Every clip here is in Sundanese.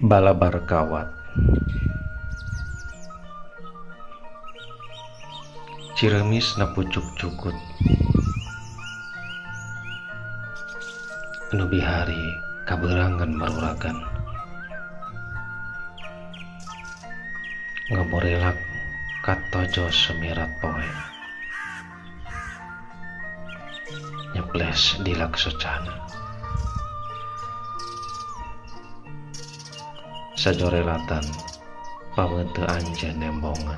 Balabar kawat. Ciremis na pucuk cukut, nu bihari kaberangan maruragan, ngaborelak katojo semirat poe, nyeples di laksocana. Sajorelatan paweuteu anjeun nembongan.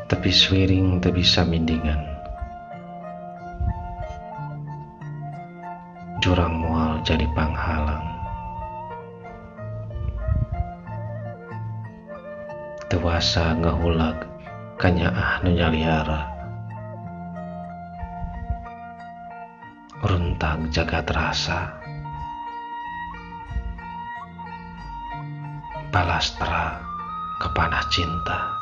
Tepi swiring teu bisa mindingan, jurang moal jadi panghalang. Teu wasa ngahulag kanyaah nu nyaliara, runtag jagat rasa, palastra kepanah cinta.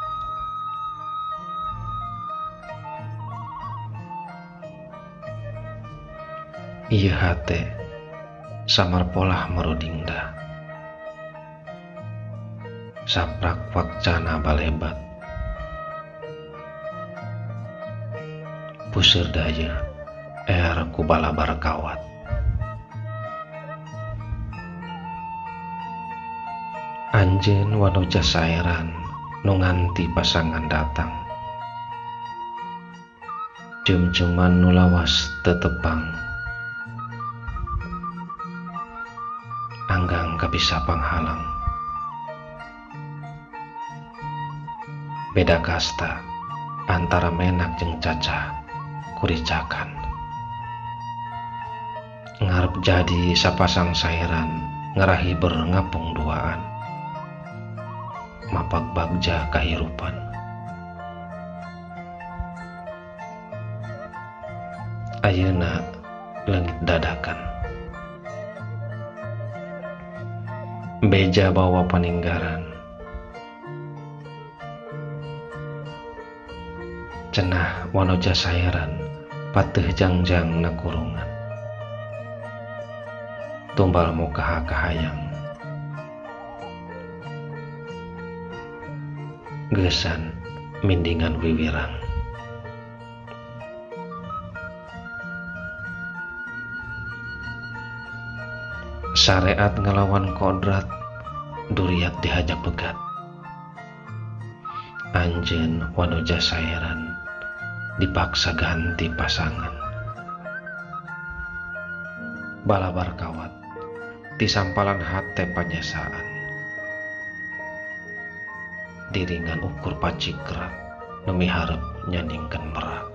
Ieu hate samar polah merudingda, saprak wakcana balebat, puseur dayeuh er ku balabar kawat. Anjeun wanoja saeran nu nganti pasangan datang, ceum-ceuman nu lawas teu tepang, anggang kabisa panghalang. Beda kasta antara menak jeung cacah kuricakan, ngarep jadi sapasang saeran ngarahiber ngapung duaan, mapak bagja kahirupan. Ayeuna leungit dadakan, beja bawa paninggaran, cenah wanoja saeran pateuh jangjang na kurungan, tumbal mukaha kahayang, geusan mindingan wiwirang. Sareat ngalawan kodrat, duriat dihajak pegat. Anjeun wanoja saeran dipaksa ganti pasangan. Balabar kawat tisampalan hate panyasaan, diringan ukur pacikra nu miharep nyandingkeun merak.